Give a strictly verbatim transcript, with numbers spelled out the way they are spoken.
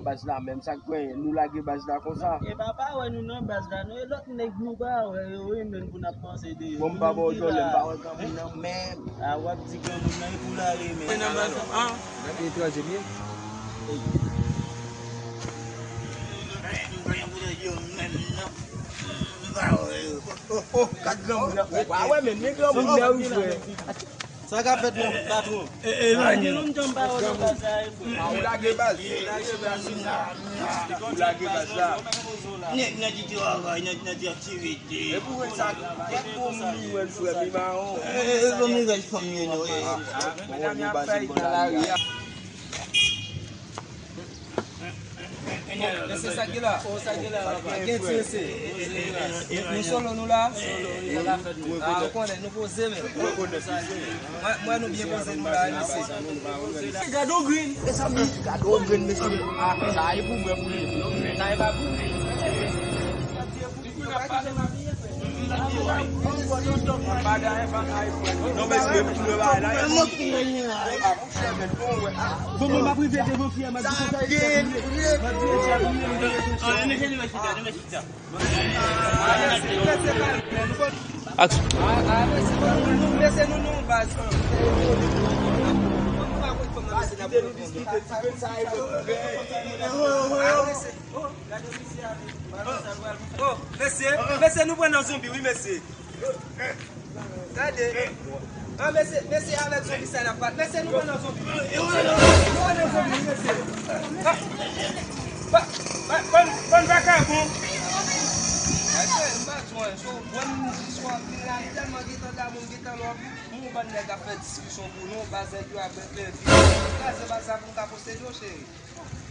Baz la menm, sa k genyen? Nou lage baz la konsa. E papa wè nou nan baz la, nou e lòt nèg nou pa wè yo, wi, menm pou n ap panse de yo. Bon, m pa ba w djòlè, m pa wè granmoun nan menm. A, w ap di granmoun nan e pou lari menm. Mwen nan baz la, an? Etranje m ye. Oh, oh, oh, gad granmoun nan. Wa wè menm, men granmoun nan, wi, frè. Sa ka fèt, non, patwon? E, e, non, non. Ou lage baz. Ou lage baz la. Nèg nan ti travay, nan, nan ti aktivite. E pou wè sa, gad bon moun wè l frè, pi mawon. E, e, bon mizaj fanm yo, non, e. Medam y ap fè nan lari a. Mesye, sa ki la? Sa ki la? Pa gen ti mesye. Nou solo nou la? A, ou konnen, nou poze menm. Mwen, mwen nou byen poze nou la, mesye. Gade yon grenn, mezanmi, gade yon grenn, mesye. A, sa e pou mwen pou li. Sa e pa pou mwen. Non, mesye, m tou la, la. Bon, bon, m ap rive devan fi a, m ap di konsa, e sa pou mwen. M ap di e sa pou mwen, m ap di e sa. Aksyon. A, a, mesye, nou, nou, mesye, nou, nou, baz. Nou pa konn kòman mesye n ap reponn. A, mesye. Oh, mesye, mesye, nou pran nan zonbi, wi, mesye. Gade. An, mesye, mesye, avèk zonbi sa n ap bat. Mesye, nou pran nan zonbi. Nou pran nan zonbi, wi, mesye. A, ba, ba, ban, ban vakabon. Mesye, m pa jwenn, so, bon, jiswa, vin la, tèlman gentan damou, gentan lòv, yon bann nèg ap fè diskisyon pou nou, baz nèg yo ap bèt lèvi. Kraze baz la pou m ka posede w, cheri.